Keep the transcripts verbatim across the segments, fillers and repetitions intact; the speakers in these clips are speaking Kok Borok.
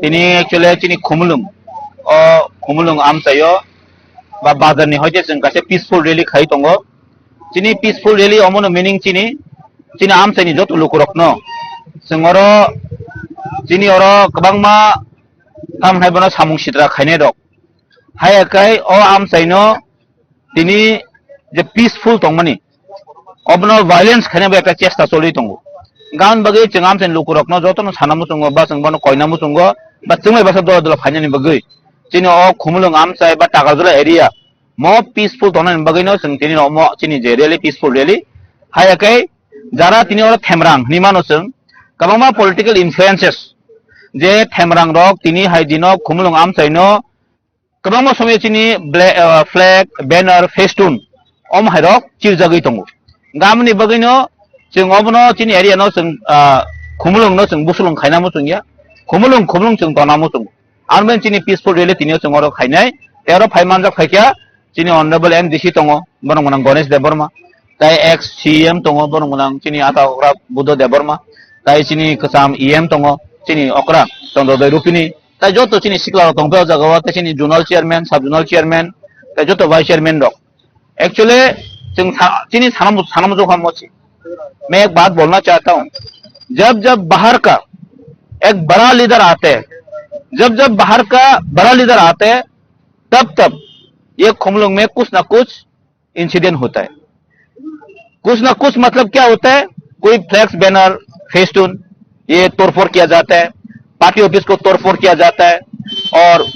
Tini actually chini Khumulwng, o Khumulwng amchaio ba bazar ni hoite chwng kaisa peaceful rally khai tongo. Chini peaceful rally omono meaning chini, chini amchaini joto lukurokno chwng oro, chini oro kwbangma tamo hai bono samung sitra khainai rok. Haiya kai o amchaino tini je peaceful tongmani, obono violence khaina bai ekta chesta choli tongo. Gan bagwi chwng amchaini lukurokno jotono sana muchungo, ba chwng bono koina muchungo, ba chwng bai basa dola dola phainani bagwi. Chini o Khumulwng amchai ba Takarjala area mo peaceful tongnani bagwino chwng tini omo chini je rally, peaceful rally. Haiya kai jara tini oro Themrang hinwi mano chwng, kwbangma political influences je Themrang rok tini hai dino Khumulwng amchaino kwbangma somoi chini bla-, ah, flag, banner, festoon, omo hai rok chirjagwi tongo. Gamni bagwino chwng obono chini area no chwng, ah, Khumulwng no chwng busulwng khaina muchungya. Khumulwng, Khumulwng chwng tona muchungo. Armen chini peaceful rally tini o chwng oro khainai. Tei oro phai manjak phaikha chini Honorable M D C tongo, borok mwnang Ganesh Debbarma. Tai ex C M tongo, borok mwnang chini ata okra Buddha Debbarma. Tai chini kwcham E M tongo, chini okra Chandrodoi Rupini. Tai joto chini sikla rok tongphai o jaga o, tai chini zonal chairman, sub zonal chairman, tai joto vice chairman rok. Actually, chwng sa-, chini sanam, sanam jokha mochi. मैं एक बात बोलना चाहता हूँ, जब जब बाहर का एक बड़ा लीडर आते हैं, जब जब बाहर का बड़ा लीडर आते हैं, तब तब ये खुमलुंग में कुछ ना कुछ इंसिडेंट होता है। कुछ ना कुछ मतलब क्या होता है? कोई फ्लैक्स, बैनर, फेस्टून, ये तोड़फोड़ किया जाता है, पार्टी ऑफिस को तोड़फोड़ किया जाता है। और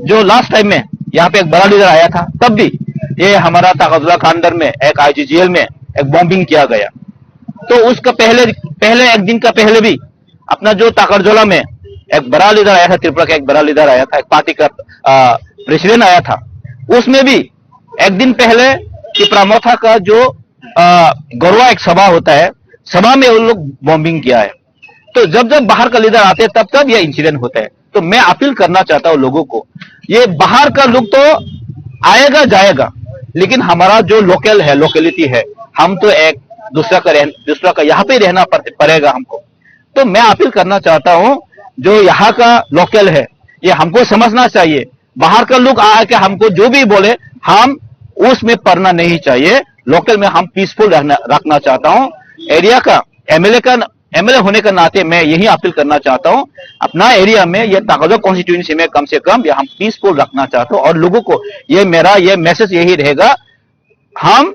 जो लास्ट टाइम में यहाँ पे एक बड़ा लीडर आया था, तब भी ये हमारा ताकाजुला का अंडर में एक आईजीजीएल में एक बॉम्बिंग किया गया। तो उसका पहले, पहले एक दिन का पहले भी अपना जो ताकरजोला में एक बड़ा लीडर आया था, त्रिपुरा का एक बड़ा लीडर आया था, एक पार्टी का, आ, प्रेसिडेंट आया था, उसमें भी एक दिन पहले तिपरा मोथा का जो, आ, गरुआ एक सभा होता है, सभा में उन लोग बॉम्बिंग किया है। तो जब जब बाहर का लीडर आते हैं, तब तब ये इंसिडेंट होता है। तो मैं अपील करना चाहता हूँ लोगों को, ये बाहर का लोग तो आएगा जाएगा, लेकिन हमारा जो लोकल है, लोकेलिटी है, हम तो एक दूसरा का रह-, दूसरा का यहाँ पे रहना पड़-, पड़ेगा हमको। तो मैं अपील करना चाहता हूँ, जो यहाँ का लोकल है, ये हमको समझना चाहिए। बाहर का लोग आके हमको जो भी बोले, हम उसमें पड़ना नहीं चाहिए। लोकल में हम पीसफुल रहना, रखना चाहता हूँ। एरिया का एमएलए का, एमएलए होने का नाते मैं यही अपील करना चाहता हूँ, अपना एरिया में, ये ताकजो कॉन्स्टिट्यूएंसी में कम से कम ये हम पीसफुल रखना चाहता हूँ। और लोगों को ये मेरा, ये मैसेज यही रहेगा, हम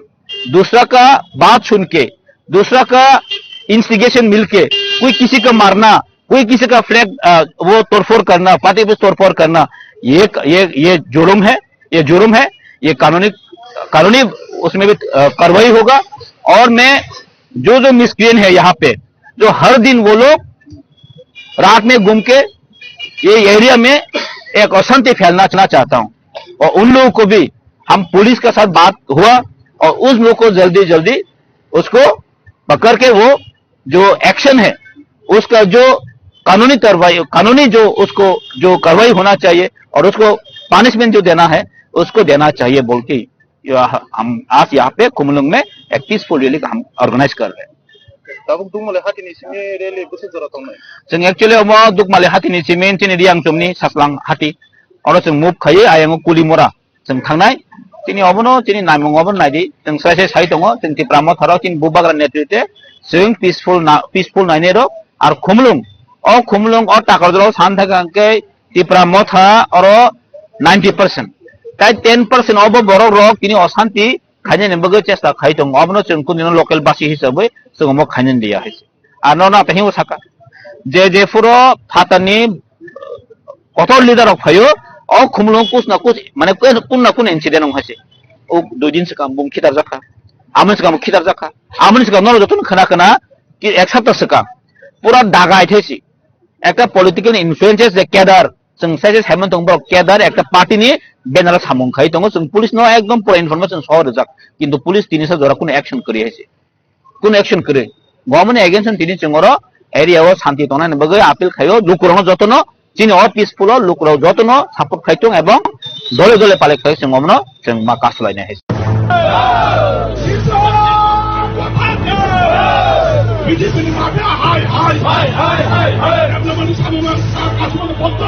दूसरा का बात सुन के, दूसरा का इंस्टिगेशन मिलके कोई किसी का मारना, कोई किसी का फ्लैग, अ, वो तोड़फोड़ करना, पार्टी पे तोड़फोड़ करना, ये क-, ये, ये जुर्म है, ये जुर्म है, ये कानूनी, कानूनी उसमें भी, अ, कार्रवाई होगा। और मैं जो, जो मिस्क्रिएंट है यहाँ पे, जो हर दिन वो लोग रात में घूम के ये एरिया में एक अशांति फैलाना चाहता हूँ, और उन लोगों को भी हम पुलिस के साथ बात हुआ और उस लोग को जल्दी जल्दी उसको पकड़ के वो जो एक्शन है उसका जो कानूनी कार्रवाई, कानूनी जो उसको जो कार्रवाई होना चाहिए और उसको पनिशमेंट जो देना है उसको देना चाहिए बोल के यह हम आज यहाँ पे खुमलुंग में एक पीसफुल रैली का हम ऑर्गेनाइज कर रहे हैं। Tabuk Dukmali hatini simi rally bwswk jora tongnai? Chwng actually omo Dukmali hatini simi chini Riang chumni Saslang hati. Oro chwng move khaiwi ayang o Kulimora chwng thangnai. Chini obono chini naimung obono naidi. Chwng sai sai sai tongo. Chwng Tipra Motha rok chini Bubagra netritwe chwng peaceful na, peaceful nainai rok. Ar Khumlung, o Khumlung o Takarjala o san thangkha hwnkhe Tipra Motha oro ninety percent. Tai ten percent obo borok rok tini osanti khainani bagwi chesta khai tongo. Obono chwng kundino local basi hisabwi chwng omo khainani liya hai se. Ar nono tei hinwi saka. Je je phuro phatarni kotor leader rok phaio, o Khumlung kus na kus, mane kun na kun incident wng hai se. O dui din swkang bung khitar jakha. Amoni swkang bung khitar jakha. Amoni swkang nono jotono khna khna ki ek sapta swkang. Pura dagai thai se. Ekta political influences je cadre, chwng sai sai saimano tongo borok cadre ekta party ni banner o samung khai tongo, chwng police no ekdom pura information sohor rijak, kintu police tini sa jora kunu action kwrwi hai se, kunu action kwrwi. Government ni against tini chwng oro area o shanti tongnani bagwi appeal khaio, lukurokno jotono chini o peaceful o lukurok jotono support khai tong ebong dole dole palai khai chwng omono chwng ma kasulainai hai se. BJP mafia হায় হায় হায় হায় হায় হায়। এমন মানুষ আমি আমার কাছে বলতে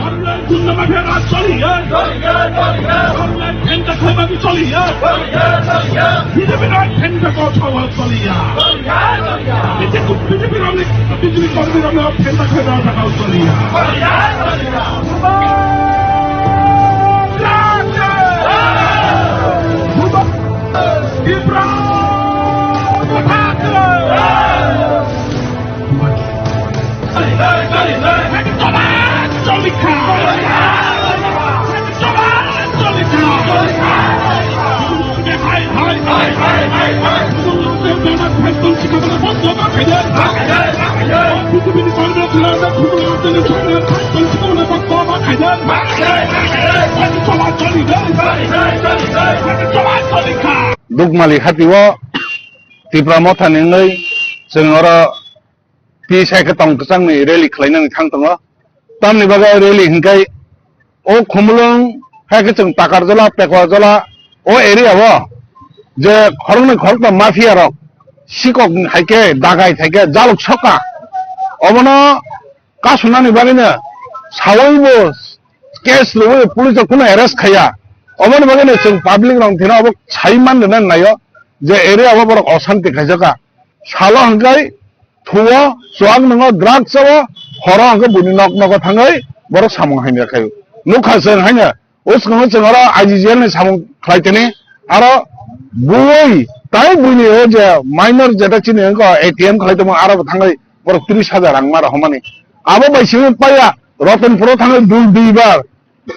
Online gunda mafia raj choliya. Choliya, choliya. Online tender khaiba bi choliya. Choliya, choliya. B J P raj tender ko choliya. Choliya, choliya. B J P, B J P raj ni, B J P kormi raj ni tender khaiba thaka choliya. Choliya, choliya. Tipra! Dukmali hati o Tipra Motha ni wngwi chwng oro P S I khe tong kwchangni rally khlainani thang tongo. Tamni bagwi rally hinkhai o Khumulwng hai khe chwng Takarjola, Pekwajala o area o je khoroknwi khoroktham mafia rok sikok hai khe dagai thai khe jaluk soka. Obono kasunani bagwino sawaibo case rwui police rok kunu arrest khaiya. Oboni bagwino chwng public rok thina obo sai man rwna naio je area o borok osanti khaijaka. Salo hwnkhe thuo, chuak nwngo, drugs o, horo hwnkhe buini nok nogo thangwi borok samung hamya khaio. Nukha chwng haino o swkango chwng oro I G G L ni samung khlai tini, aro bui tai buini o je minor jeta chini wngkha A T M khlai tongma aro bo thangwi borok tris hajar rang ma rohormani. Abo bai simi paiya Ratanpuro thangwi dul duibar,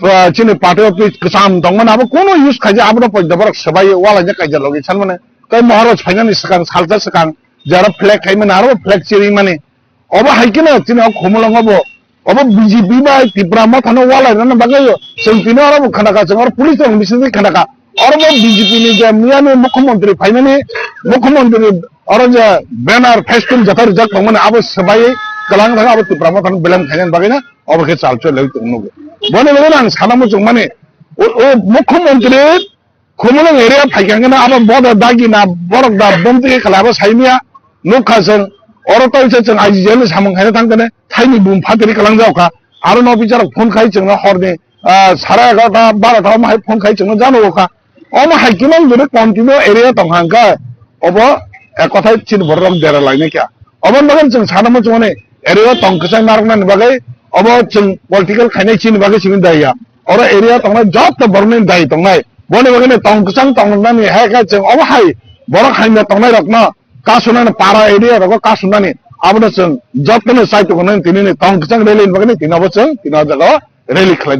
ah, chini party office kwcham tongmani abo kono use khaijak, abono poito borok swbai walai jak kaijak logi sanmani. Tai Maharaj phainani swkang salsa swkang jara flag khaimani aro flag chirimani. Obo hai kheno chini o Khumulwngo bo obo B J P bai Tipra Mothano walai rwna bagwi chwng tini oro bo khanaka chwng oro police rok bisingtwi khanaka. Oro bo B J P ni je miyani mukhyamantri phainani mukhyamantri oro je banner festival jotha rijak tongmani abo swbaiwi kwlang thang abo Tipra Mothano belem khainani bagwi na obo khe chal choli tong nugo. Boni bagwi ang sana muchung mani o, o mukhyamantri Khumulwng area phaikha hwnkhe abo boda dagi na borok da bomtwi khala abo saimya nukha chwng oro tawisa chwng I G G L ni samung khaina thangkhe thaini bum phatiri kwlangjak kha aro no bichar phone khai chwngno horni, ah, sara egarota barota omo hai phone khai chwngno jano kha omo hai khe mang jodi continue area tong hangkha obo ek kothai chini borok dera lainai kha oboni bagwi chwng sana muchung mani area tong kwchang narwknani bagwi obo chwng political khainai chini bagwi chini daiya oro area tongnai joto borokni dai tongnai. Boni bagwino tong kwchang tongnani hai khe chwng obo hai borok hamya tongnairokno kasunani para area rogo kasunani abono chwng jotono chai tongnani tinini tong kwchang rally ni bagwino tini obo chwng tini o jaga o rally khlai.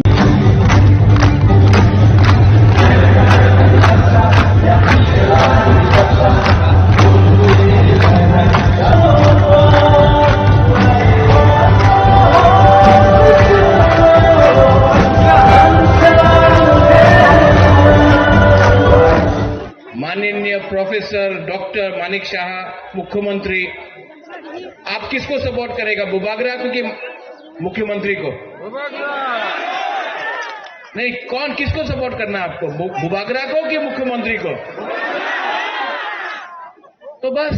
माननीय professor doctor Manik शाह, मुख्यमंत्री, आप किसको सपोर्ट करेगा, बुबागरा को कि मुख्यमंत्री को? नहीं, कौन, किसको सपोर्ट करना है आपको, बु-, बुबागरा को कि मुख्यमंत्री को? तो बस।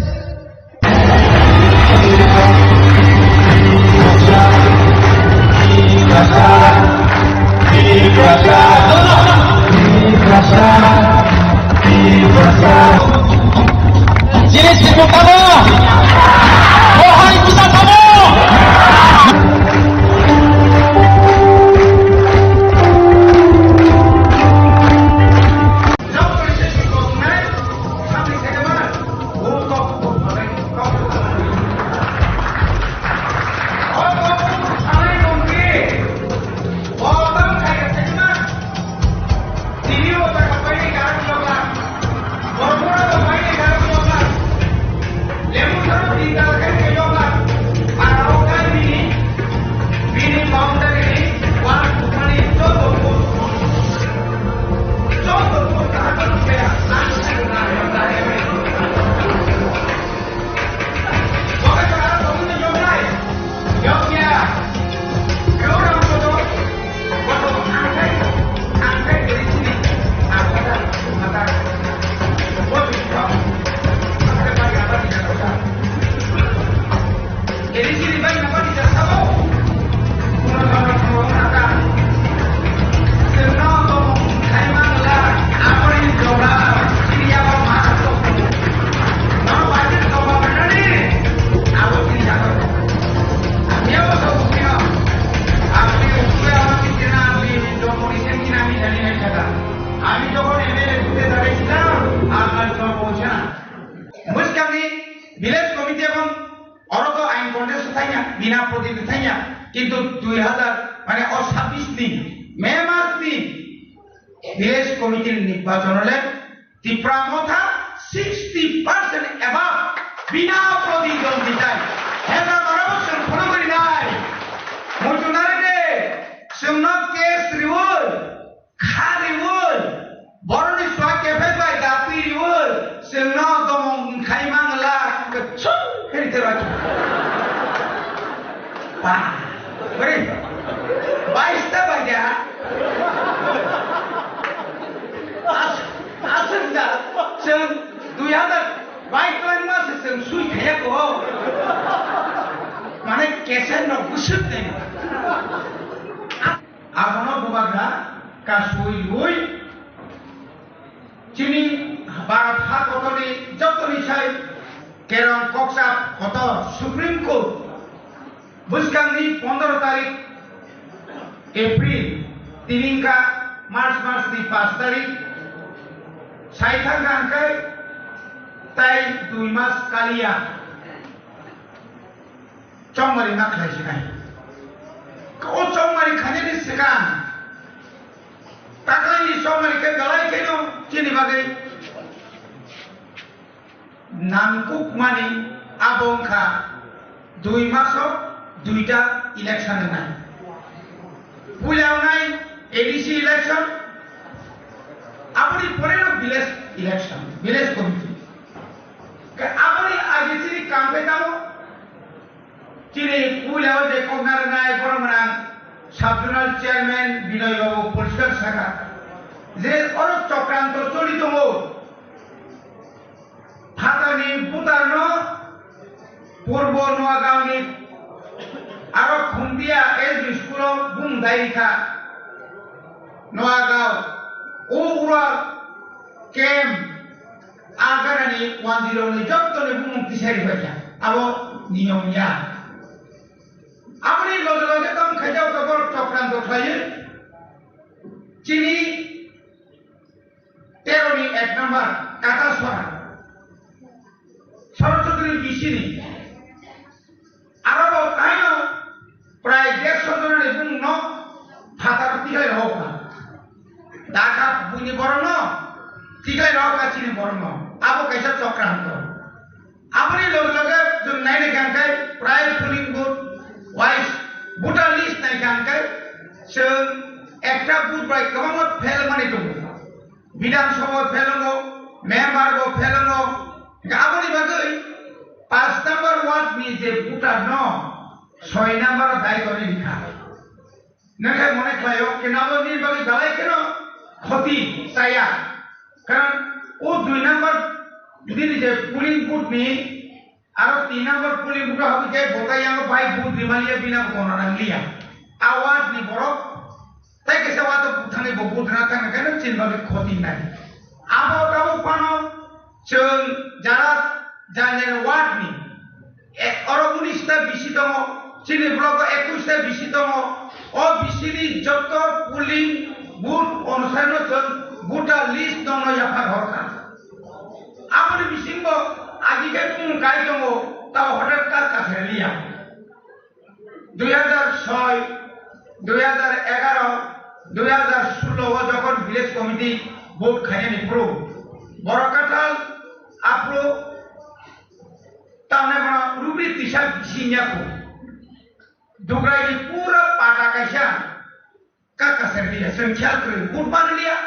Bina prodit thanya, kintu dui hazar, mane o sabbish ni May mas ni village committee ni nirbachon le Tipra Motha sixty percent above bina prodit dong ditai. Heda marabo sung phone kori nai. Mutunare de, sung no case riwoi. Kha riwoi, boroni chwla kephek bai dati riwoi, chwngno domong khai mangla, chwng khe rite rw. Ba, bari, bais ta bai da. As-, aswk da, chwng dui hazar bais twlangma se chwng sui khaya ko. Mane keser no gusuk nai. Abono bubagra kasui rwui chini Bharat ha kotorni jotoni sai kerong koksa kotor Supreme Court bwskangni pondro tarik April, tiningka March masni pash tarik, sai thangkha hwnkhe tai dui mas kaliya. Chongmari ma khlai sinai. O chongmari khainani swkang taklaini chongmari khe belai kheno chini bagwi nangkukmani abo wngkha dui maso duita election wngnai. Puila wngnai A D C election, aboni poreno village election, village committee. Khe aboni age chini kam khe tamo Chini puila o je kokna rwnai borok gwnang sub zonal chairman Binoy Babu poriskar saka je oro chokranto choli tongo. Phatarni butarno Purbo Noagaon ni aro Khumdia S B school o bung dai rikha. Noagaon o ura camp a jagani wanjwirokni jottoni bumung tisari paikha, abo niyom ya. Aboni loge loge tong khaijak tabok chokranto khlaiwi chini teroni ek number Katasora Sorochudri B C ni. Aro bo taino prai dersho jonani bumungno phataro tiklai rohokha. Dakha buini borokno tiklai rohokha chini borokno. Abo kaisa chokranto. Aboni loge loge chwng naina khe hwnkhe prai polling booth wise voter list naikha hwnkhe chwng ekta booth bai kwbangma fail manwi tongo. Bidhan Sabha fail wngo, member bo fail wngo. Hwnkhe aboni bagwi paanch number ward ni je voter no soi number o dai toni rikha. Nokhe mone khlaio, kenabo ni bagwi belai kheno khoti chaya. Karon o dui number nini je polling booth ni aro tin number polling booth o habwi je bota yango bai booth rimaliya bina bo kono nangliya. A ward ni borok tai kaisa ward o booth thangwi bo booth rwna thangna khe chini bagwi khoti nai. Abo tabuk phano chwng jara jani ward ni E, oro unis ta B C tongo, chini block o ekush ta B C tongo. O B C ni joto polling booth onusai no chwng voter list no no yaphar horkha. Aboni bisingo agi khe bumung kai tongo, tao hothat kar kasai liya. Dui hazar soi, dui hazar egaro, dui hazar sullo o jokhon village committee vote khainani phuru, borok kathal aphuru Tamni bono rubri tisa bising ya kho. Dugrai ni pura pata kaisa kaka ser dia, seng khel kre, bud ban dia.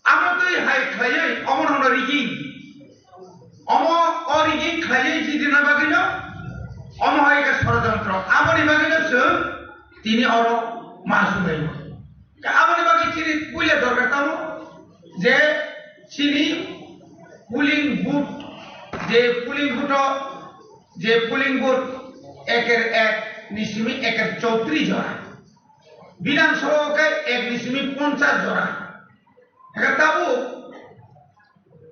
Amo twi hai khlaiwi, omo no rigging. Omo o rigging khlaiwi jidina bagwi no, omo hai ka sorojontro. Aboni bagwi no seng tini oro ma sumai. Aboni bagwi chini puila dorkar tamo je chini polling booth, je polling booth o, je polling booth eker ek ni simi eker chowtris jora, Bidhan Sabha o khe ek ni simi ponchas jora. Eka tabuk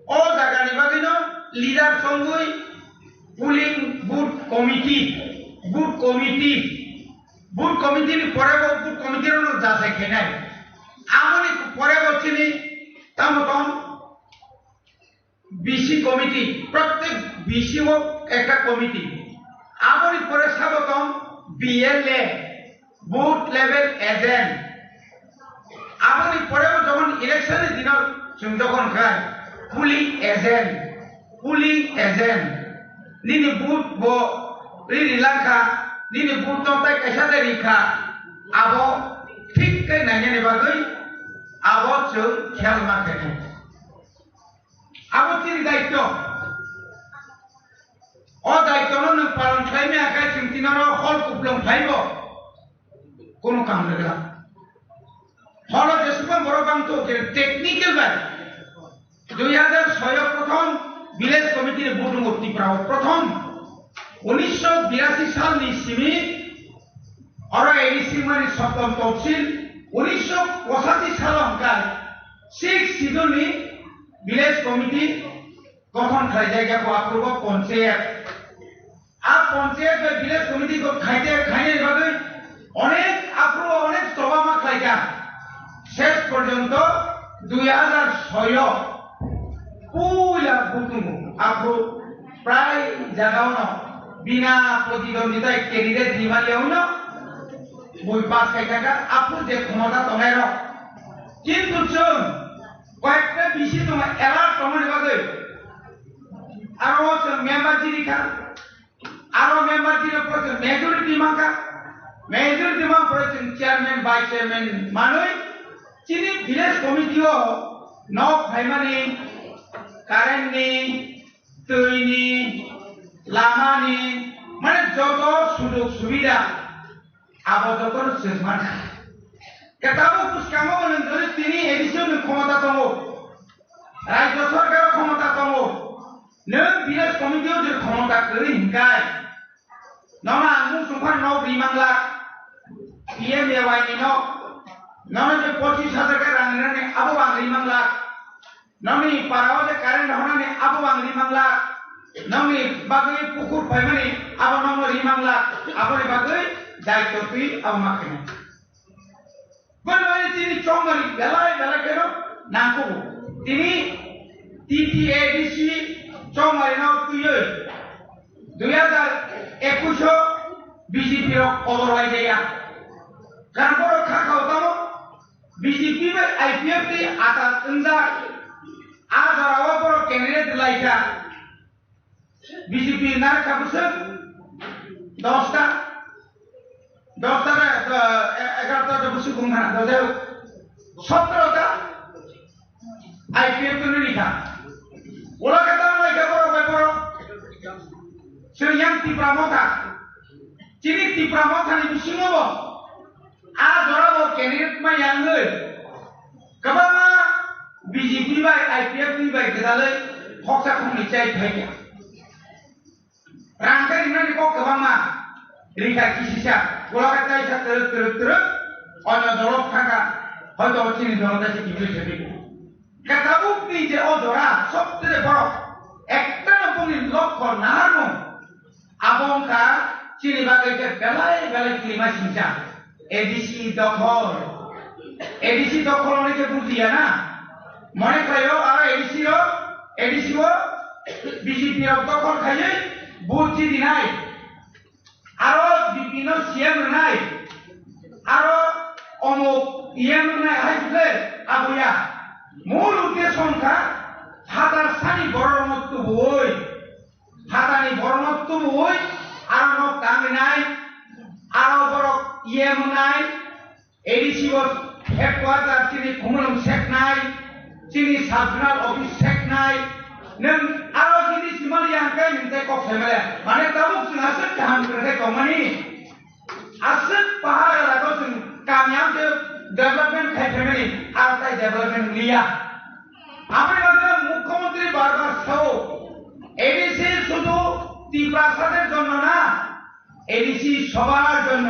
o jagani bagwino leader chongwi polling booth committee, booth committee, booth committee ni pore bo booth committee rokno jasai khainai. Aboni pore bo chini tamo tong B C committee, prottek B C o ekta committee. Aboni pore sabo tong B L A, booth level agent. Aboni pore bo jokhon election ni dino chwng jokhon khai polling agent, polling agent. Nini booth bo ri ri langkha, nini booth no tai kaisa de rikha, abo thik khe nainani bagwi abo chwng khel ma khainai. Abo chini daityo. O daityo no nwng palon khlai maya khai chwng tini oro hol kuplung phaibo. Kono kam rwgwla. Holo jesukma borok bang to khe technical bai. Dui hajar soi o prothom village committee ni vote wngo Tripura o prothom. Unisho birasi sal ni simi oro A D C mani soptom topsil. Unisho pochashi sal o hwnkhe six schedule ni village committee gothon khlaijak ya bo aphuru bo ponchayat. A ponchayat bai village committee ko khaite khainai bagwi onek aphuru onek choba ma khlaikha. Ses porjonto dui hajar soi o puila butungo aphuru prai jagao no bina protidwandita candidate ni maliya uno bui pass khaikha aphuru je khomota tongnai rok. Kintu chwng koyekta bisi tongma alert tongmani bagwi aro chwng member chini kha. Aro member chini pore chwng majority mankha. Majority man pore chwng chairman, vice chairman manwi chini village committee o nok phaimani, current ni, twi ni, lama ni, mane joto sujog subida abo jotono chwng mankha. Khe tabuk bwskango nwng jodi tini A D C o nwng khomota tongo, Rajya Sarkar o khomota tongo, nwng village committee o jodi khomota kwrwi hinkai, nono ang mung sungphar nok ri manglak, P M A Y ni nok, nono je pochis hajar khe rang rinani abo ang ri manglak, nokni para o je current honani abo ang ri manglak, nokni bagwi pukur phaimani abo nokno ri manglak, aboni bagwi daityo twi abo ma khainai. Boni bagwi tini chongmari belai belai kheno nangkukgo. Tini T T A D C chongmari no twiwi dui hajar ekush o B J P rok odor lai jaya. Karon borok kha khao tamo B J P bai I P F T ni atat wngjak. A jora o borok candidate lai kha. B J P narwk kha bwswk dosta, dosta na, eh, egarota ta bwswk wng kha, dosta sotro ta I P F T ni rikha. Ula khe tamo lai kha borok bai borok. Chwng yang Tipra Motha. Chini Tipra Motha ni bisingo bo a jora bo candidate ma yang oi. Kwbangma B J P bai I P F T bai gwdalwi khoksa khoknwi chai phai kha. Rang khe rinani kok kwbangma. Rikha kisisa. Ula khe chaisa twrwk twrwk twrwk. Onyo dolo thangkha. Hoito chini dolo kaisa kiphilwi se phai kha. Khe tabukni je o jora, sobse borok ekta no bongni lokho naharmung. Abo wngkha chini bagwi khe belai belai klima singcha. A D C dokhol. A D C dokhol hwnwi khe bujiya na? Mone khlaio aro A D C rok, A D C o B J P rok dokhol khaiwi vote chidinai. Aro B P no C M rwnai, aro omuk E M rwnai hai khe aboya. Mul uddesho wngkha phatar sani bororokno tubuwi, phatani borokno tubuwi aro nok tangwi nai, aro borok E M rwnai, A D C o headquarter chini Khumulwng seknai, chini sub zonal office seknai, nwng aro chini simali yang kai nwng tei kok sai male. Mane tabuk chwng aswk kaham kwrwngkhe tongmani, aswk pahar elaka o chwng kami amte development khai phaimani, aro tai development liya. Aboni bagwi mukhyamantri bar bar sao, A D C শুধু তিপ্রাসাদের জন্য না, A D C সবার জন্য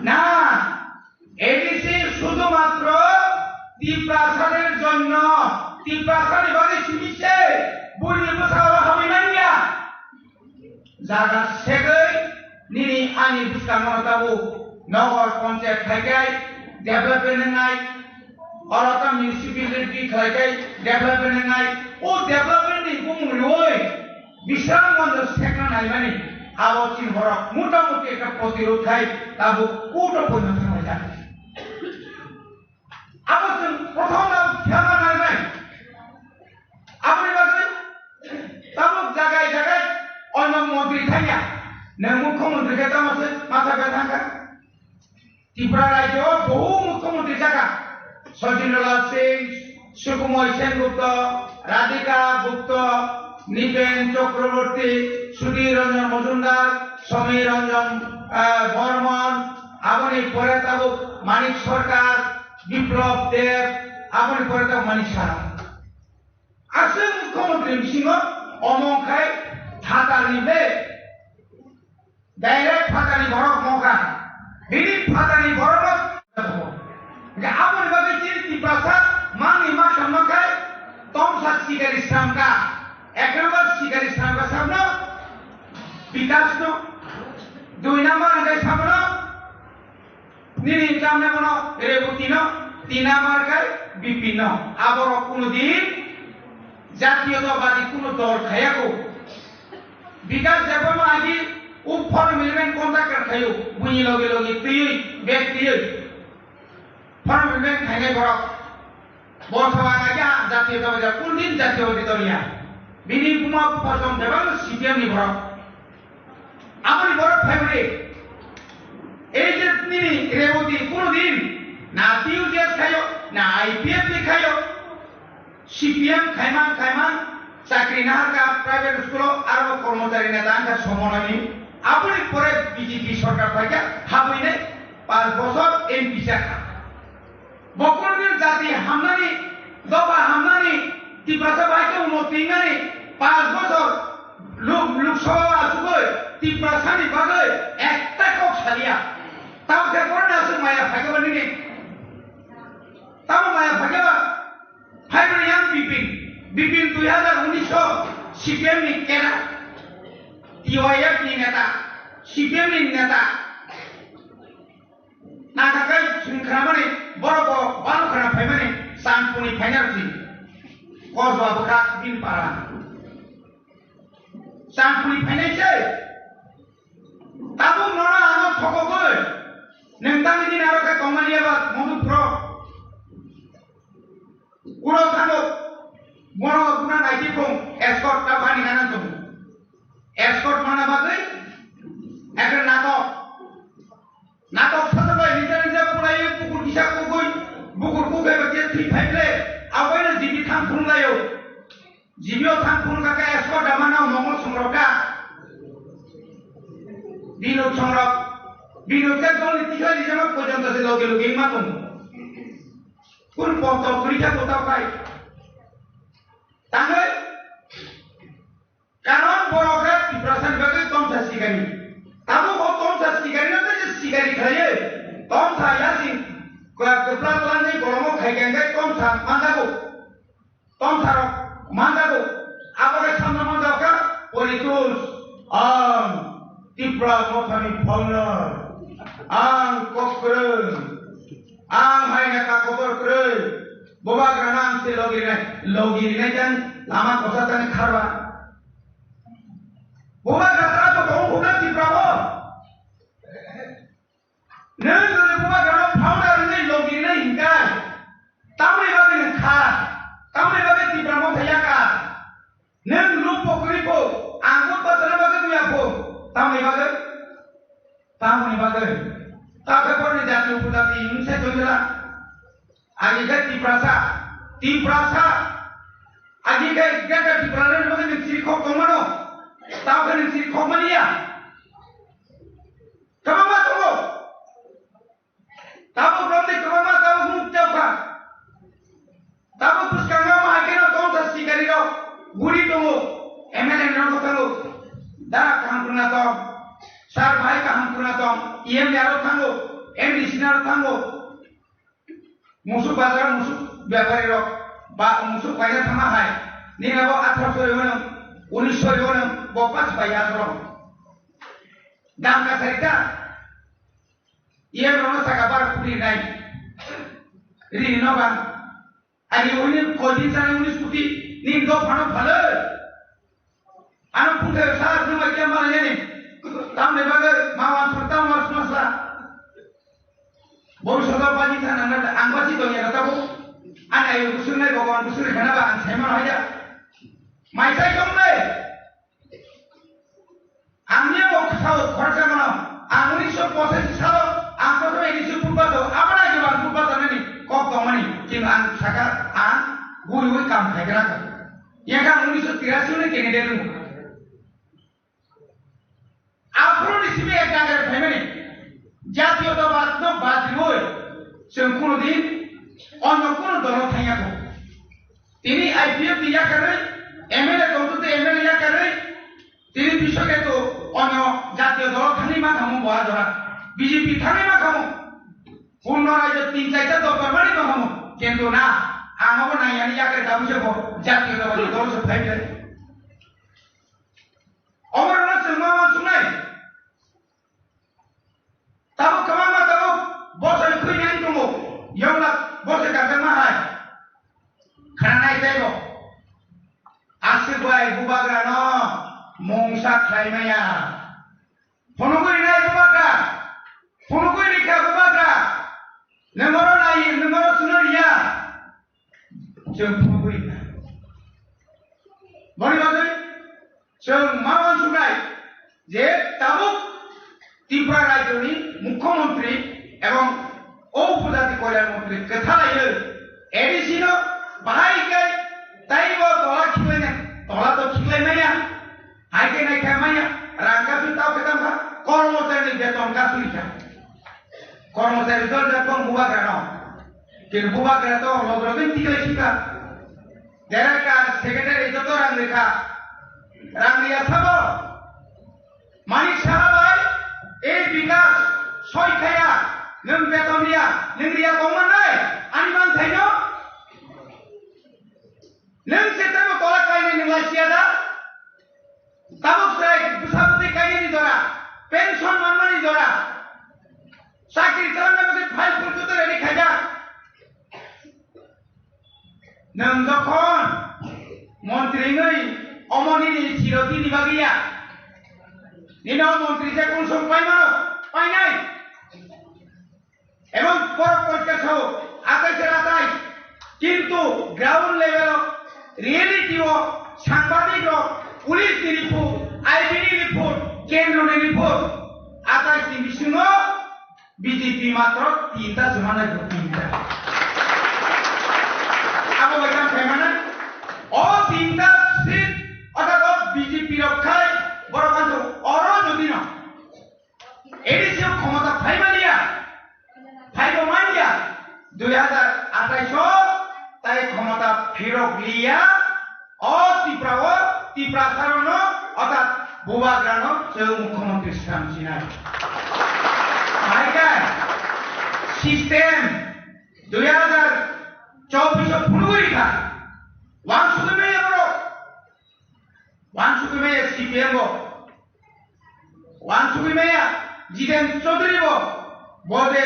না। A D C শুধুমাত্র তিপ্রাসাদের জন্য। তিপ্রাসাদের বাদে সিমিসে বুড়ি বসাও হাবি মানিয়া। Jaga segwi nini ani bwskango tabuk nogor ponchayat khaikai development wngnai, oro ta municipality khlaikai development wngnai, o development ni bumung riwi Bisramganj sekna naimani. Abo chini borok motamuti ekta protirod khai tabuk court o poino thanglaijak. Abo chwng prothom no phiyama nangnai. Aboni bagwi tabuk jagai jagai oino montri thangya. Nwng mukhyamantri khe tamo se matha bai thangkha. Tripura rajyo bohu mukhyamantri chakha. Sachindralal Singh, Sukumoy Sengupta, Radhika Gupta, Nipen Chakraborty, Sudhir Ranjan Majumdar, Samir Ranjan, ah, Barman, aboni pore tabuk Manik Sarkar, Biplab Deb, aboni pore tabuk Manik Saha. Aswk mukhyamantri bisingo omo khai phatarni ble. Direct phatarni borok mokha. Bini phatarni borok no. Hingke aboni bagwi chini Tiprasa mangni ma samma khai tomsa sikari sramka. Ek number sikari sramka sabno Bikash no. Dui number hingke sabno nini chamne bono Reboti no. Tin number khai Bipin no. Aborok kuno din jatiyotabadi kuno dol khayako. Bikash Debbarma agi o form amendment contractor khayo, buini loge loge twiwi, bag twiwi. Form amendment khainai borok. Bo thawang agi a jatiyotabadi, kundin jatiyotabadi doliya. Bini buma bupha song bebak C P M ni borok. Aboni borok phaibri. Ei je nini Reboti kuno din na T U J S khayo, na I P F ni khayo. C P M khaimang khaimang chakri naharkha private school o, aro kormochari neta wngkha somonani. Aboni pore B J P sorkar phaikha, habwini panch bochor M P chakha. Bo kunu din jati hamnani, dopha hamnani, Tiprasa bai khe uno twinani panch bochor Lok, Lok Sabha o achugwi Tiprasani bagwi ekta kok saliya. Tamo khe bono aswk maya phaikha ba nini? Tamo maya phaikha ba? Phaiboni yang Bipin. Bipin dui hazar unis o C P M ni kena. T Y F ni neta. C P M ni neta. Nakakai chwng khnamani borok bo baro khna phaimani Chandpurni phaina rwdi. Kosba bwkha bini para. Chandpurni phainai se. Tabuk nono ano thokogwi. Nwng tangwi din aro khe tongmani eba Madhupro. Uro thango, bono buna naidi phung, escort ta bani nana tongo. Escort mana bagwi, ekre natok. Natok sajabai nija nija pulai bukur kisa kugui, bukur kugai ba je thwi phaible, awaino jibi thang phung layo. Jibi o thang phung kaka escort da mana mongol songrok da. Binod songrok, binod ka dol ni tikha lijama pojonto se loge loge ma tongo. Kun ponto kuri kha kota pai. Tangwi karon borok khe Tiprasa ni bagwi tomsa sikari. Tamo bo tomsa sikari na tei sikari khlaiwi tomsa yasing kwpla twlangwi boromo khai khe tomsa manjago. Tomsa rok manjago. Abo khe samno manjak kha politics. Ang Tipra Mothani founder. Ang kok kwrwng. Ang hai neta kotor kwrwi. Bubagrano ang se logi rinai, logi rinai jang lama kosa tani kharba. Bubagra tara bo tongo khuna Tripura o. Nwng jodi bubagrano founder hwnwi logi rinai hinkha, tamoni bagwi nwng kha, tamoni bagwi Tripura motha ya kha. Nwng luk bo kwrwi pho, ang bo bwsano bagwi nuya pho, tamoni bagwi? Tamoni bagwi? Tabukhe borokni jati upojati wngse tongwila. Ani khe Tiprasa, Tiprasa. Ani khe Greater Tipraland ni bagwi nwng siri khok tongmano. Tabukhe nwng siri khok mani ya. Kwbangma tongo. Tabuk romni kwbangma tabuk nuk chapkha. Tabuk bwskango ma hai kheno tongsa sikari rok guri tongo. M L A rok tongo. Dara kaham khwna tong. Sir bhai kaham khwna tong. E M ni aro thango. M D C ni aro thango. Musuk bazar musuk bepari rok ba musuk paina thangma hai. Nini abo atharoso riwano, unisho riwano, bo pas pai asoro. Dam ka sarita. Iye rono saka bar kuri nai. Rini no ba. Ani uni koi din sani unis kuti nin do phano phale. Ano puthe sa sumai kya mala yani. Bhobishoto baji thana nang ang baji tongya na tabo. Ani ayo kusung nai Bhagwan kusung khana ba ang saimano haya. Mai sai tong nai. Ang niya bo sao khoroksa mano. Ang unisho pochashi salo ang prothom edisi purbato abana jeba ang purbato nani kok tongmani. Kintu ang saka ang guri ui kam khai kha. Yang ang unisho tirasi ni candidate rung. Aphuru ni simi ek jaga phaimani. Jatiyotabad no bad riui chwng kuno din onyo kuno dolo thangya kho. Tini I P F ni yakarwi M L A tongtwtwi M L A yakarwi tini bisok eto onyo jatiyo dolo thangwi ma khamu bo ajora B J P thangwi ma khamu. Punno raijo tin chaita dopar mani ma khamu. Kintu na ang abo naiyani yakarwi tabuk se bo jatiyotabad ni dolo se phaibai. Oborok no chwng ma uansuknai. Tabuk kwbangma tabuk bosoi khwinani tongo. Yongla bosoi kajakma hai. Khwnanai teibo. Aswk bai bubagrano mungsa khlai maya. Phunugwi rinai bubagra. Phunugwi rikha bubagra. Nwng oro nai, nwng oro chwngno riya. Chwng phunugwi rikha. Boni bagwi chwng ma uansuknai je tabuk Tripura rajyoni mukhyamantri ebong o upojati kalyan mantri kwthalaiwi A D C no bahai khe taibo tola khiklaina, tola to khiklai maya, hai khe nai khe maya, rang kasui tao khe tamo kha, kormochari ni beton kasui kha. Kormochari dol jak tong bubagra no. Kintu bubagra to log login tiklai sikha. Director, secretary joto rang rikha. Rang riya sabo. Manik saha bai, ei Bikas soi khaya, nwng beton riya, nwng riya tongma nai, ani manthaino. Nwng se tamo tola kainai nwng lai siya da? Tabuk chwrai bwsa bwtwi kainani jora, pension manmani jora, chakri chalangna bagwi file phurkhe to ready khaijak. Nwng jokhon montri wngwi omo nini chirotini bagwi ya, nini o montri je kung song paimano, painai. Ebong borok porikka sao, atais er atais. Kintu ground level o, reality o, sangbadik rok, police ni report, I B ni report, kendro ni report, atais ni bisingo B J P matro tinta se manai, tinta. Abo bai tang phaimana, o tinta seat, orthat o B J P rok khai, borok kanto oro jodi no. A D C o khomota phai maliya, phai bo manya, dui hazar atais o tai khomota phirok liya, o Tripura o, Tiprasa rok no, orthat bubagra no chwng mukhyamantri swnam sinai. Phai khe system dui hazar chobbish o phunugwi kha, wansugwi manya borok. Wansugwi maya C P M bo. Wansugwi maya Jiten Chaudhary bo. Bo je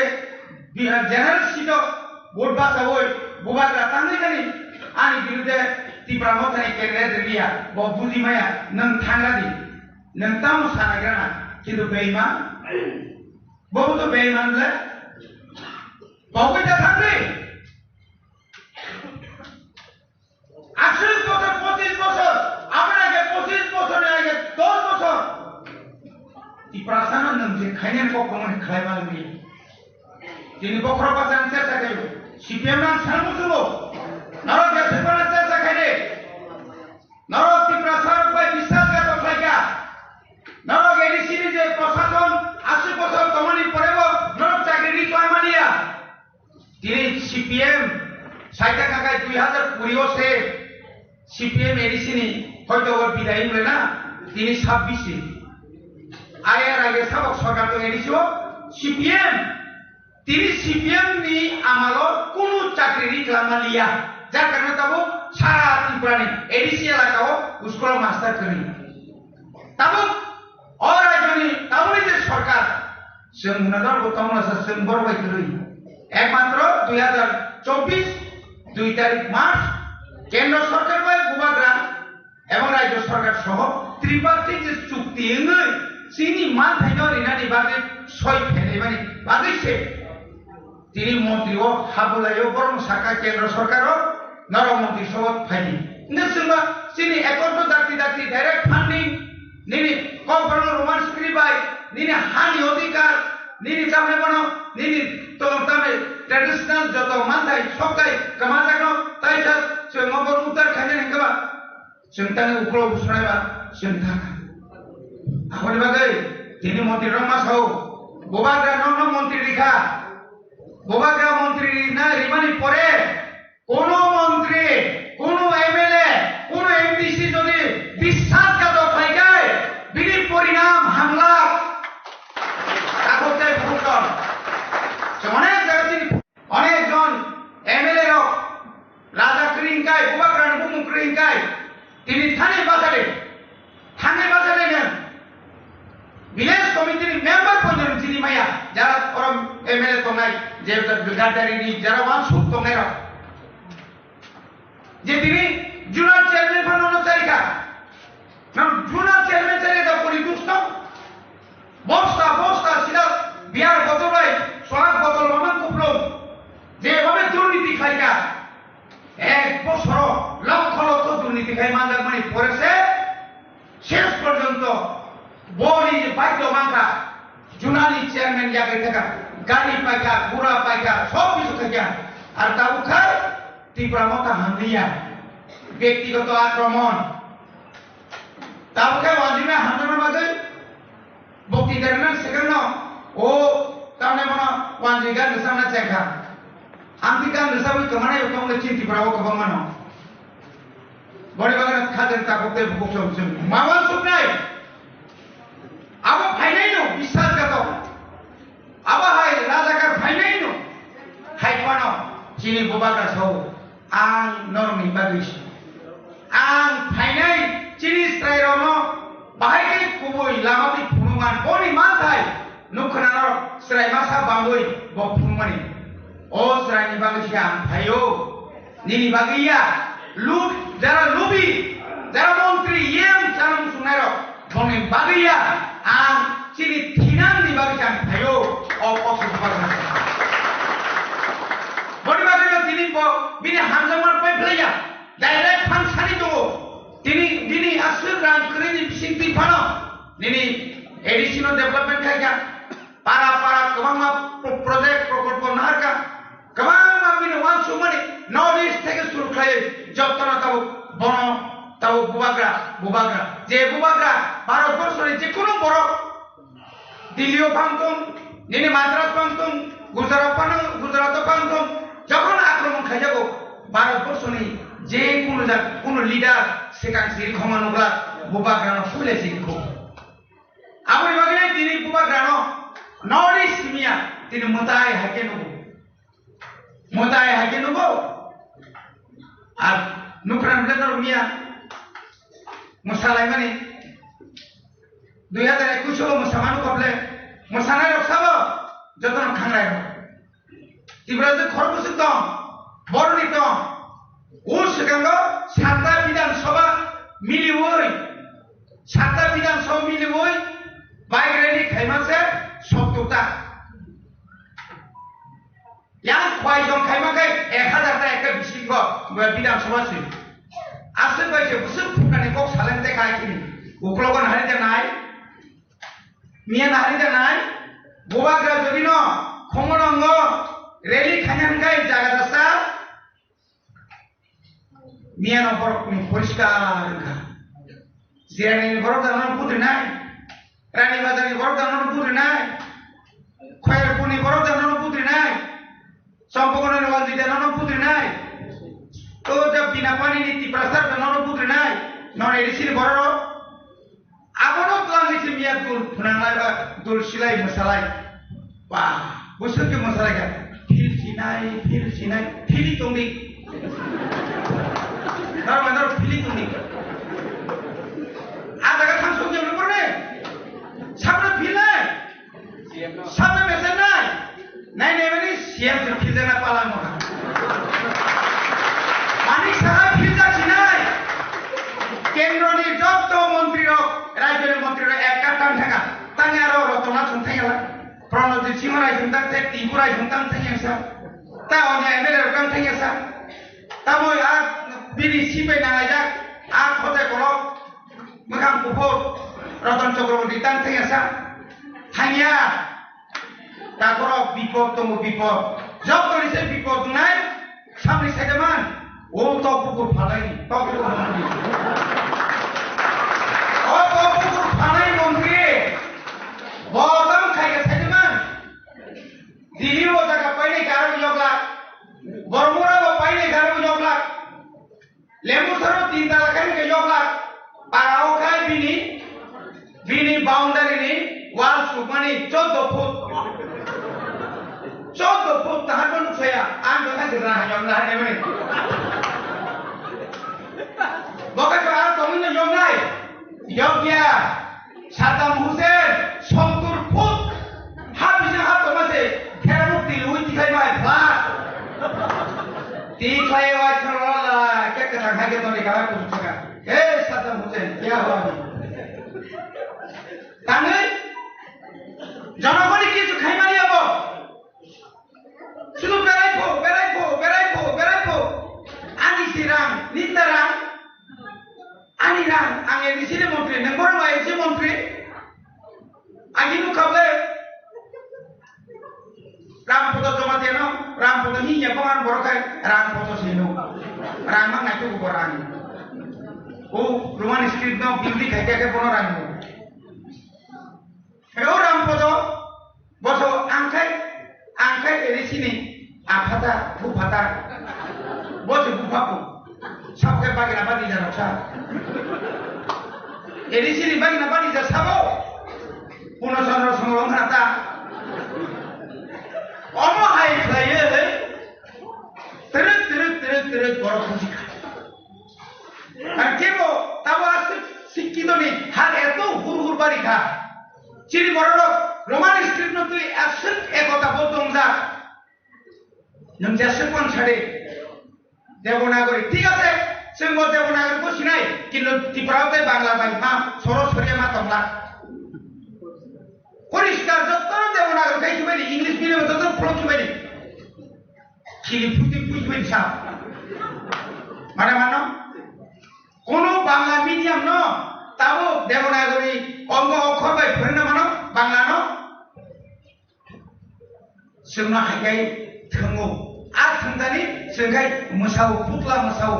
Bihar general seat o vote bachawi bubagra tangwi thani ani birudhe Tipra Mothani candidate rwya. Bo buji maya nwng thangra di. Nwng tamo sanaigra na. Kintu beiman. Bo to beiman le. Bo bai ta thangri. Akswk bosor, pochis bosor, aboni age pochis bosor ni age dos bosor. Tiprasa no nwng je khainani kok tongmani khlai ma nini. Tini bokhorok bachani chesa khaio. C P M nang sana muchungo. Norok je thwkmani chesa khaide. Norok Tiprasa rok bai biswas gato khlaika. Norok A D C ni je prosason akswk bosor tongmani porebo norok chakri ri khlai maliya. Tini C P M saita khakai dui hazar kuri o se C P M A D C ni hoito o bidai wngla na tini sabbish ni. Ai ar age sabok sorkar tong A D C o C P M. Tini C P M ni amalo kunu chakri ri kwlangma liya. Jar karone tabuk sara Tripura ni A D C elaka o school o master kwrwi. Tabuk o rajyoni tabukni je sorkar, chwng hwnador bo tongmasa chwng borok bai kwrwi. Ekmatro dui hazar chobbish dui tarik March kendro sorkar bai bubagra ebong rajyo sorkar soho tripartite je chukti wngwi chini manthaino rinani bagwi soi phenaimani bagwi se Tini montri o habulai o borok saka kendro sorkar o norok montri sobot phaidi. Hingke chwngba chini accord no dakti dakti direct funding nini kok borok no Roman script bai nini hani odhikar nini tamni bono nini to tamni traditional joto manthai soktai kwmajakno taisa chwng obo uddar khainani hingke ba chwng tangwi uklok usnai ba chwng thangkha. Aboni bagwi tini montri rok ma sao, bubagra nokno montri rikha, bubagra montri rina rimani pore kono montri, kono M L A, kono M D C jodi biswasghatok khlai khe bini porinam hamlak. Takhuk tei bukhuk tong. Chwng onek jaga chini Onek jon M L A rok raja kwrwi wngkai, bubagrani bumung kwrwi wngkai, tini thani bachade, thani bachade nang village committee ni member poito chini maya, jara oro M L A tongnai, je gadari ni jara wansuk tongnai rok, je tini zonal chairman phano no charikha, nang zonal chairman chari da pori dusto. Bosta bosta sida beer botol bai sorak botol mamang kuplung je bhabe durniti khlaikha, ek bosoro lokho lokho durniti khai manjakmani pore se ses porjonto boni je baidyo mankha, zonal ni chairman yagwi thaka, gari paikha, gura paikha, sob kichu khaikha, ar tabuk khai Tipra Motha hamliya, byaktigoto akromon. Tabuk khe wanjwina hamjakna bagwi bokti derna swkangno o tamni bono wanjwi gan rwchapna chengkha. Amtwi gan rwchapwi kwmanai bo tongwi chini Tripura o kwbangma no. Boni bagwi no khadir tabuk tei bukuk chwng chwng ma wansuknai. Abo phainaino biswasghatok. Abo hai rajakar phainaino. Hai phano chini bubagra sao. Ang norokni bagwi se. Ang phainai chini chwrairokno bahai khe kubui lama twi phunukman boni manthai nukha norok chwrai masa bangwi bo phunukmani. O chwraini bagwi se ang phaio. Nini bagwi ya. Lub, jara lubi, jara montri, E M chana muchungnairok. Boni bagwi ya, ang chini thinangni bagwi ang phaio, o kok se bubar kha. Boni bagwi no tini bo bini hamjakma pai phlai ya, direct phan sani tongo. Tini, bini aswk rang kwrwini bising twi phano, nini A D C no development khai kha, para para kwbangma pro-, project prokolpo nahar kha. Kwbangma bini uansukmani North East theke suru khlaiwi jotono tabuk bono tabuk bubagra, bubagra. Je bubagra Bharat borso ni jekunu borok Delhi o phang tong, nini Madras phang tong, Gujarat phang, Gujarat o phang tong, jokhon akromon khaijago Bharat borso ni jekunu jak, kunu leader swkang siri khoma nukla bubagra no phule siri kho. Aboni bagwi tini bubagra no North East miya tini mwtai hai khe nugo. Mwtai hai khe nugo. Ar nukran bwle norok miya mwsalaimani dui hazar ekush o mwsamano kople mwsanai rok sabo jotono khangrai rok. Tiprasa khorokbwswk tong, boroni tong. O swkango satta Bidhan Sabha miliwi, satta Bidhan Sabha miliwi bike rally khaima se sottor ta. Yang khwai jon khaima khe ek hazar ta ekta bisingo Bidhan Sabha se. Aswk bai se bwswk phuknani kok saleng te khai khini. Uklogo nahari de nai. Miya nahari de nai. Bubagra jodi no khomo nongo rally khaina hwnkhe jaga dasa. Miyano borok ni poriskar wngkha. Jirani ni borok da nono putri nai. Rani Bazar ni borok da nono putri nai. Khairpur ni borok da nono putri nai. Champakona ni wal jida nono putri nai. To ja bina pani ni Tiprasa da nono putri nai. Non A D C ni borok. Abono twlangwi se miya dul phwnanglai ba dul silai mwsalai. Ba, bwswk khe mwsalai kha. Phil sinai, phil sinai, phili tongdi. Naro ba naro phili tongdi. A jaga thang song jang nukor ne. Sabno phil nai. Sabno mesen nai. Nai nai mani C M se phil jana pala mo. Manik Saha phil jak sinai. Kendro ni joto montri rok, rajyo ni montri rok ek kap tang thanga, tang aro rotona chwng thangya la. Pranojit Singh rai sung tang thek, Tiku rai sung tang thek yang sa. Ta oni M L A rok tang thek yang sa. Tamo a bini sipai nangaijak, a khote kolok, mwkhang kuphur, Ratan Chakraborty tang thek yang sa. Thangya. Takhorok bipod tongo, bipod. Jotoni se bipod wngnai, samni saidaman. O tok bukur phalai, tok bukur phalai. O tok bukur phalai montri. Bo tang khaika saidaman. Dili o jaga painai karo yoglak. Bormura bo painai karo yoglak. Lembu saro tin tala khe hwnkhe yoklak. Para o khai bini, bini boundary ni wall sukmani choddo foot. Choddo foot tahar bo nukphaya. Ang bo khai sira hayam na hayam ni. Bo khai sira tongwi no yoknai. Yokya. Saddam Hussein sottur foot ha bising ha tongma se kherang twi lwi tikhlai bai flat. Tikhlai wai thangla la ke kwthang hai ke toni kala kusuk saka. He Saddam Hussein, kya hua abhi? Tangwi jonogoni kichu khaimani abo. Sudu berai pho, berai pho, berai pho, berai pho. Ani si rang, ninda rang. Ani rang, ang A D C ni montri, nang borok A D C montri. Ani nukha ble. Ram photo joma teno, ram photo hi ya ko ang borok khai, ram photo sino. Rang mang nai tu ko rang. O Roman script no building khai ke bono rang. Hero ram photo. Boso ang khai, ang khai A D C ni aphata, buphata. Boso buphaku. Sab khai bagina badi jana sa. A D C ni bagina badi ja sabo. Puno Chandra Songro wngkha ta. Omo hai khlaiwi. Terek, terek, terek, terek, borok khusi kha. Ang kebo tabo aswk sikkito ni har eto hur hur bari kha. Chini borok rok Roman script no twi aswk ekota bo tongjak. Nwng jeswk man sadi Devanagari. Thik ase, chwng bo Devanagari bo sinai, kintu Tripura o tei Bangla bai ma soro soria ma tongla. Poriskar jotto Devanagari khai khibai di, English medium jotto phulo khibai di. Chini phuti phuti phuti sa. Mana mano? Kono Bangla medium no, tabo Devanagari ongo okhor bai phwrwngna mano, Bangla no. Chwngno hai khai thwngo. A thwngthani chwng khai mwsao, putla mwsao.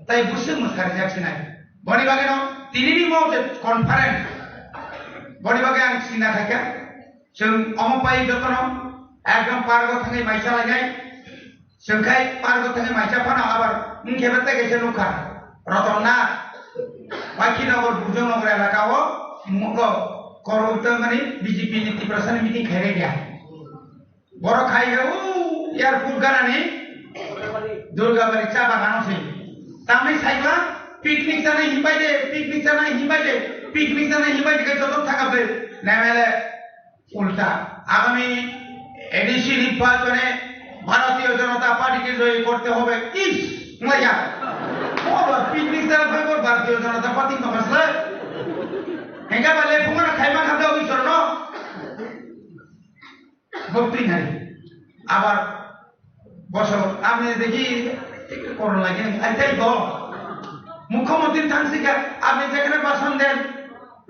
Tai bwswk mwsa rijak sinai. Boni bagwi no, tinini mo je conference. Boni bagwi ang sinna khai kha. Chwng omo pai jotono ekdom pargo thangwi maisa lainai. Chwng khai pargo thangwi maisa phano abar wngkhe bo tei kaisa nukha. Rotonna. Waikhi nogor, Burjo nogor elaka o mugo koroi tongmani B J P ni Tiprasa ni meeting khairaiya. Borok khai khe o airport ganani Durgabari cha bagano se. Tamni saikla picnic chanai himbai de, picnic chanai himbai de, picnic chanai himbai de khe joto thangabde. Nemele উল্টা, আগামী এডিসি নির্বাচনে ভারতীয় জনতা পার্টিকে জয়ী করতে হবে। ইস, মজা। ও বাবা, পিকনিক যারা ভাই, ওর ভারতীয় জনতা পার্টি মহাসলে। হেঙ্গা বালে ফুঙ্গা খাইমা খাদা ওই স্বর্ণ। ভক্তি নাই। আবার বছর আপনি দেখি একটু করো লাগে, এটাই তো। মুখ্যমন্ত্রী থাকছে কি, আপনি যেখানে ভাষণ দেন,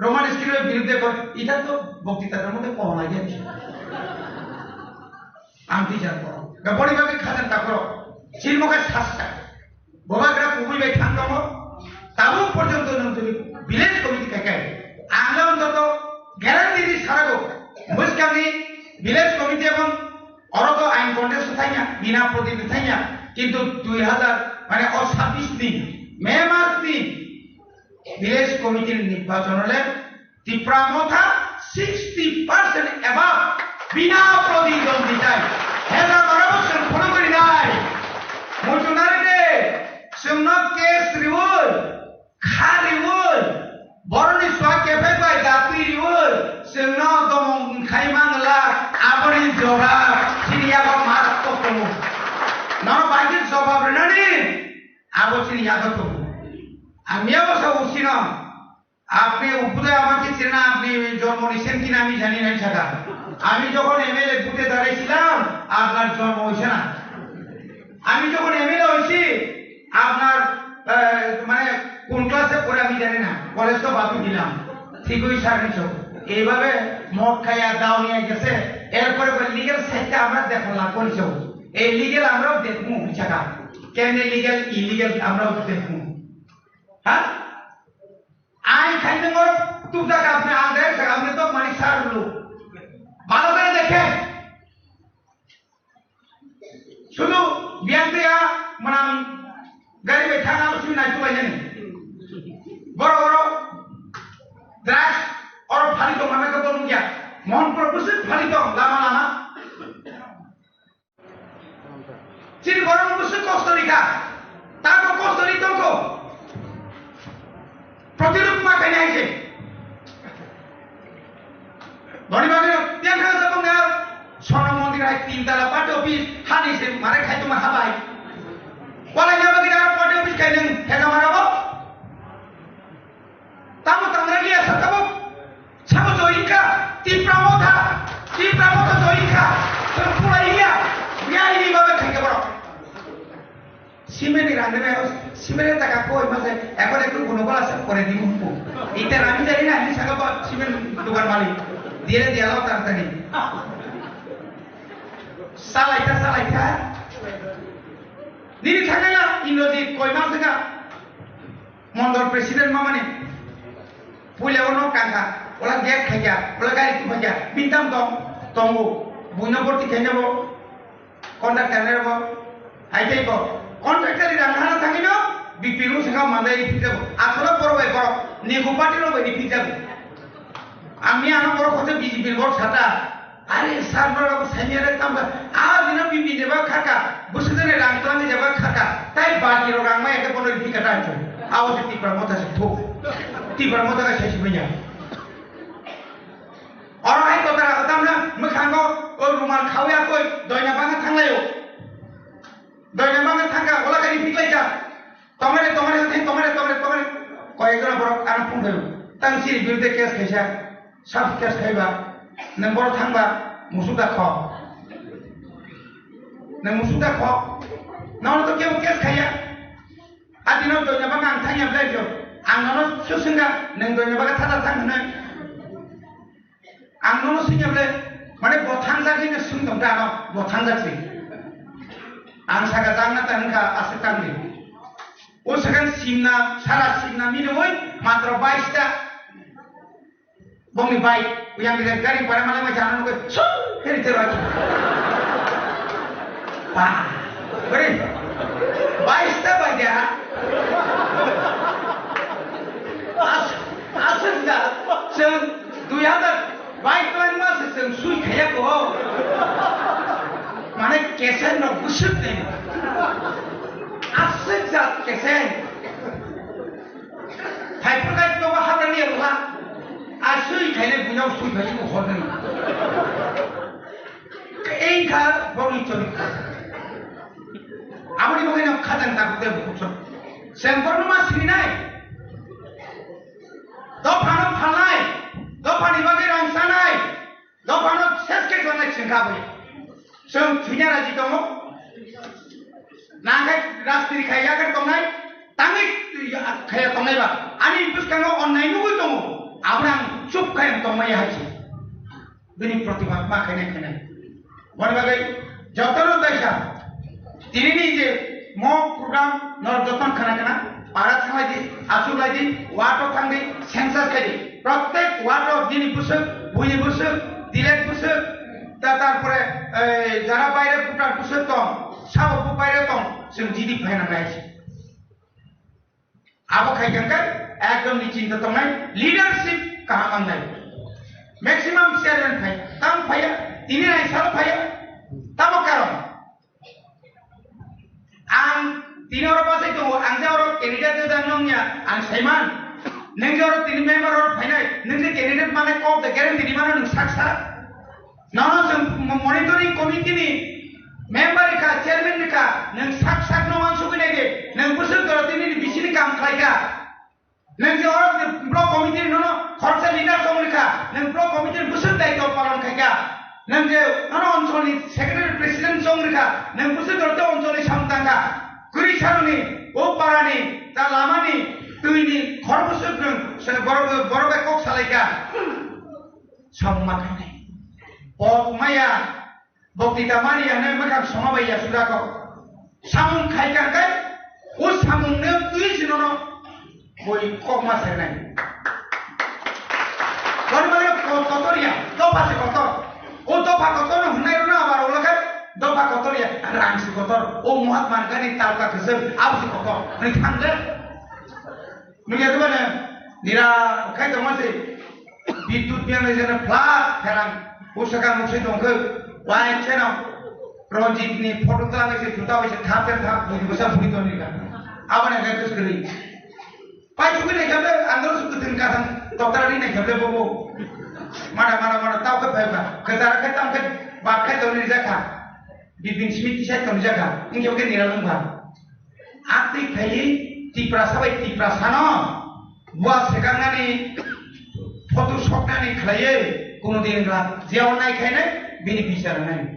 রোমান স্ক্রিপ্টের বিরুদ্ধে কর, এটা তো বক্তৃতার মধ্যে কম লাগে। আমি কি জানবো? ব্যাপারী ভাবে খাজান তাকরো, চিনমুখে শ্বাসটা। Bobagra kubui bai thang tongo, tabuk porjonto nwng twi village committee kai kai. Ang le ontoto guarantee di sarago, bwskangni village committee ebong oro to ain contest thangya, bina prodit thangya, kintu dui hazar, mane o sabbish ni May mas ni village committee ni nirbachon le Tipra Motha sixty percent above bina proditwonditai. Hela barabo chwng phunuk rinai. Muchunari de, chwngno case riwi, kha riwi, boroni swa kephai bai jatwi riwi, chwngno domong khai mangla, aboni jora, chini yago marak tok tongo. Nono bai khe jobab rinani, abo chini yago tongo. Ang yago sa usino. আপনি উপুদে আমাকে চেনেন না, আপনি জন্ম নিয়েছেন কিনা আমি জানি না, ছাড়া। আমি যখন এমএলএ ভোটে দাঁড়িয়েছিলাম, আপনার জন্ম হয়েছে না। আমি যখন এমএলএ হয়েছি, আপনার আহ, মানে কোন ক্লাসে পড়ে আমি জানি না, কলেজ তো বাদ দিলাম। ঠিক ওই সার্ভিস হোক। এইভাবে মদ খাইয়া দাও নিয়ে গেছে, এরপরে লিগ্যাল সাইডটা আমরা দেখা লাগবো। এই লিগ্যাল আমরাও দেখবো। ছাড়া কেন লিগ্যাল ইলিগ্যাল আমরাও দেখবো। হ্যাঁ, আইন খাইতে মর তুই দেখ, আপনি আগে আপনি তো মানে সার লোক ভালো করে দেখেন। শুধু বিয়ান দিয়া মানে গাড়ি বেঠা না শুনে নাই তুই জানি। বড় বড় দ্রাস অর ফালি তো মানে তো বলুন গিয়া। মোহনপুর বুঝে ফালি তো লামা Lama. Chini borok bwswk kosto rikha, tamo kosto ri tongkho. Protirud ma khaini hai se. Boni bagwi tiyang kha jabung ya, Sona mondir hai tin tala party office, hani se mare khai tongma habai. Walai ya bagwi aro party office khai nang, hega mara bo. Tamo tangra liya sa tamo. Sabo join kha, Tipra Motha, Tipra Motha join kha, chwng pulai liya, ya ini babe khaike borok. Simeni rang de, simeni taka koi mase, ekon ekon kono bala se pore di mumpu. Ite rang de na, ni saka ba simen dukan malik. Dire dia lo tar tani. Salai kha, salai kha. Nini thangela, Indrajit, koi mase ka. Mondol president mamani puila ono kangkha, ola gate khaikha, ola gari tu khaikha, mintam tong, tongo, buino borti khaina bo, contractor ne bo, hai tei bo, contractor ni rang hana thangino, B P L saka mandai ri phikjabo, asolo boro bai boro, nigo party no bai ri phikjabo. Ang ni ano boro khose B J P ni boro sata, Are sir, norok sanya re tamba, a dino bibi jeba khaka, busu dene rang tlang jeba khaka, tai baki rok rang maya ke bono di kata anjo. Awo se Tipra Motha se thuk. Tipra Motha ka sesi manya. Oro hai kota ra kota na, mekhango, o rumal khawya koi, doina banga thanglayo. Doina banga thangka, ola kari phiklaika. Tomare, tomare, thai, tomare, tomare, tomare. Koi jora borok ano phung thayo. Tang siri birde case khaisa. Sab case khaiba, nwng boro thangba, musuk da kho. Nwng musuk da kho. Nono to kebo case khaiya. Ati no doina baga ang thangya belai jo. Ang nono susungga, nwng doina baga thada thang hwnwi. Ang nono sungya belai, mane bo thangjak hwnwi sung tong ta ano, bo thangjak se. Ang saka jang na ta hwnka aswk tang di. O sakan simna, sara simna minwi matro bais ta. Bongni bai, yang dia gari para mana macam anu ke, sung, heri terus. Wah, beri, bai sta bai dia. As, asal dah, sung, dua hajar, bai tuan mas, sung, sui kaya ko. Mana kesen no busuk ni. Asal dah kesen. Thaipur kai toba habrani ya buha. Asui khaile bunyau sui khaile ko horni. Engkha boni chori. Aboni bagwi no khajang ta bute bukso. Sengkor no ma sinai. Dophano phalai. Dophani bagwi rang sanai. Dophano ses khe tongnai chwng kha bui. Chwng thwina raji tongo. Nangkhe rajniti khai yakhar tongnai, tangwi khai tongnai ba. Ani bwskango onnai nugwi tongo. Abono ang chup khai ang tongmaya hai se. Bini protibad ma khainai khainai. Boni bagwi jotono taisa. Tinini je mo program no joton khana khana, para thanglai di, asuk lai di, wato thang di, census khai di. Prottek wato bini busuk, buini busuk, dilek busuk, ta tarpore, eh, jara baire voter busuk tong, sabo bo baire tong, chwng jidi phaina nai. Abo khai khe ekdom ni chinta tongnai, leadership kaham mangnai. Maximum chairman phai, tam phaiya, tini nai sal phaiya, tamo karon. Ang tini oro bachai tongo, ang je oro candidate je jang nongya, ang saiman. Neng je oro tini member oro phainai, neng je candidate mane kok de guarantee di mano nung sak sak. Nono chwng mo-, monitoring committee ni member ni kha, chairman ni kha, nwng sak sak no wansugwi nai de, nwng bwswk jora tini ni bisini kam khlai kha. Nwng je oro je block committee Nwng je nono oncholni secretary president chong rikha, nwng busi dorte oncholni samung tangkha. Kwrwi sanoni, o parani, ta lamani, twini khor busi nwng se borok, borok bai kok salaikha. Samung ma khainai. Pok maya, bokti ta mani ya, nwng mwkhang soma bai ya sudako. Samung khaikha khe, o samung nwng twi sinono. Boi kokma sernai. Boni bagwi ko-, kotor ya, dopha se kotor. O dopha kotor no hwnai rwno abar ulo khe dopha kotor ya, rang se kotor. O Mahatma Gandhi talka kwchwng, abo se kotor. Hwnwi thang le. Nung ya dubana, nira khai tongma se. Bidut yang le jana flat pherang. O saka muk se tong khe. Wai cheno. Ranjit ni photo tla se juta bai se thap thap thap bui bwsa bui tong ni ka. Abana ga kus kri. Pai chukwi naikha ble, ang oro chukwi thwng kathang, doctor ani naikha ble bobo. Mada, mada, mada, tao khe phai ba. Khajara khe tamo khe, bak khe tong rijak kha. Bipin Smith tisai tong rijak kha. Wngkhe bo khe niralwng ba. Atwi phaiwi Tiprasa bai Tiprasa no bua sekangnani, photo soknani khlaiwi kuno din wngkha. Jeo nai khainai, bini bichar nai.